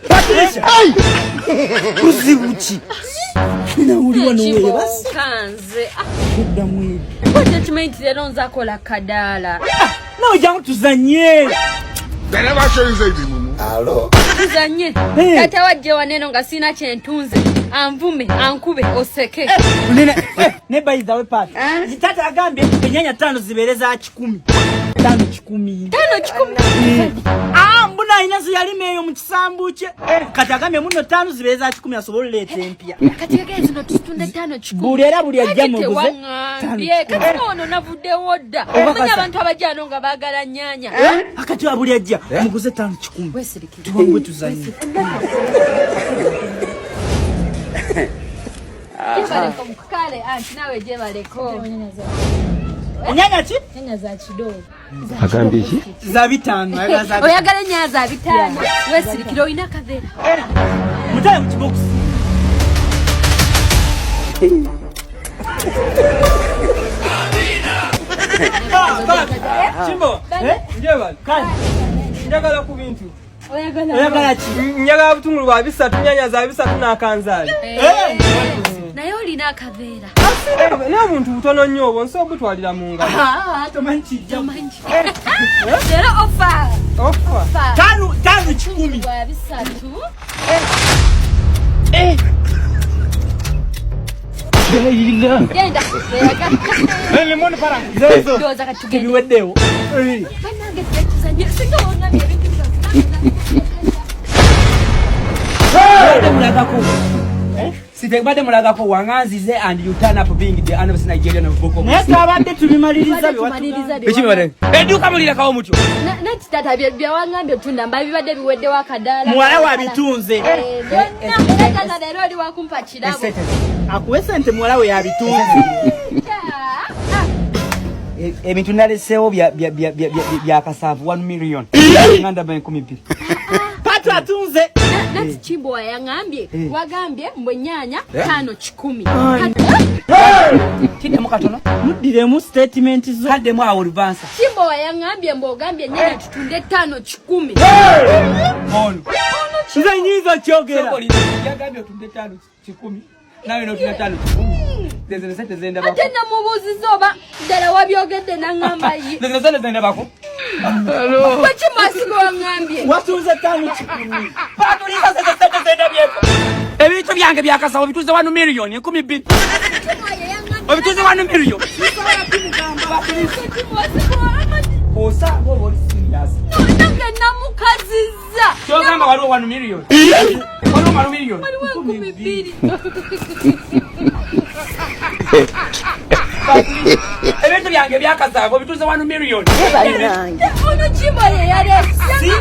Patricia! Buzibu ki? Nawuli wano weebase. Kanze. Kuddamu ebyo. Wadde kimanyi nti leero nze akola kadaala. Nawe jangu tuzanye. They never show you say be mumu. Alo. Tuzanye. Taata wajje wano eno nga sirina kye ntunze. Anvume, ankube, oseke. Ne by the way Pat. Taata agambye ennyanya 5 zibeere za 100. 5 100. 5 100. Ah, mbona alina ze yalima eyo mu kisambu kye. Kati agambye muno 5 zibeere za 100 asobole oleeta empya. Kati yagambye zino tuzitunde 5 100. Buli era buli ajja muguze. Tewaŋŋambye. Kati ono navuddewo dda. Omanyi abantu abajja wano nga baagala nnyaanya. Akati buli ajja muguze 5 100. Weesirikire. Tuwangwe tuzanye. Gyebaleko mukale anti naawe gyebaleko. Ennyanya ki? Ennyanya za kidogo. Agambye ki? Za 5. Ayagala za 5. Oyagala ennyanya za 5. Weesirikire olina akaveera. Mutale mu kibokisi. Kimbo, njebale. Kale. Njagala ku bintu. Oyagala ki? Njagala butungulu bwa 3, nyanya za 3 n'akanzaali. Naye olina akaveera. Naye obuntu butono nnyo obwo nsobola obutwalira mu ngalo. Tomanyi kijja. Leero ofa. Ofa. 5 5 100. Bwa 3. Genda. Zezo. Ndowooza kati tugende. Tubiweddewo. Bannange tuzanye. Singa wongambye ebintu byonna. Mbadde mulagako. Site mbadde mulagako wanganzize and you turn up being the anonymous Nigerian of Boko. Naye twabadde tubimaliriza Tumaliriza Biki bibadde? Edduuka mulirekawo mutyo. Nati taata byewangambye otunda mba bibadde biweddewo akadaala. Muwala wabitunze. Byonna era taata leero oli wakumpa kirabo. Akuwe sente muwala we yabitunze. Ebintu naleseewo bya kasanvu 1 million. Nga ndaba 2000. Patu atunze. Nati Kimbo yaŋŋambye wagambye mbu ennyaanya 5 100. Kiddemu katono. Muddiremu statement zo. Kaddemu awo oluvansa. Kimbo yaŋŋambye mbu ogambye ennyaanya tutunde 5 100. Ono. Nze nnyinza kyogera. Yagambye otunde 5 100. Nawe n'otunda 5 100. Zezino sente zendabako. Ate namubuuzizza oba ddala wabyogedde n'aŋŋamba ye. Zezino sente zendabako. Gwe Kimbo asiga waŋŋambye. Watunze 5 100. Patulisa zeze sente zendabyeko. Ebintu byange byakasawo bituze 1 million 2000. Obituze 1 million. Osanga oba oli serious. Nange namukazizza. Kyogamba waliwo 1 million. Waliwo 1 million. Waliwo 2000. Ebintu byange byakasawo bituze 1 million. Ono Kimbo ye yaleese.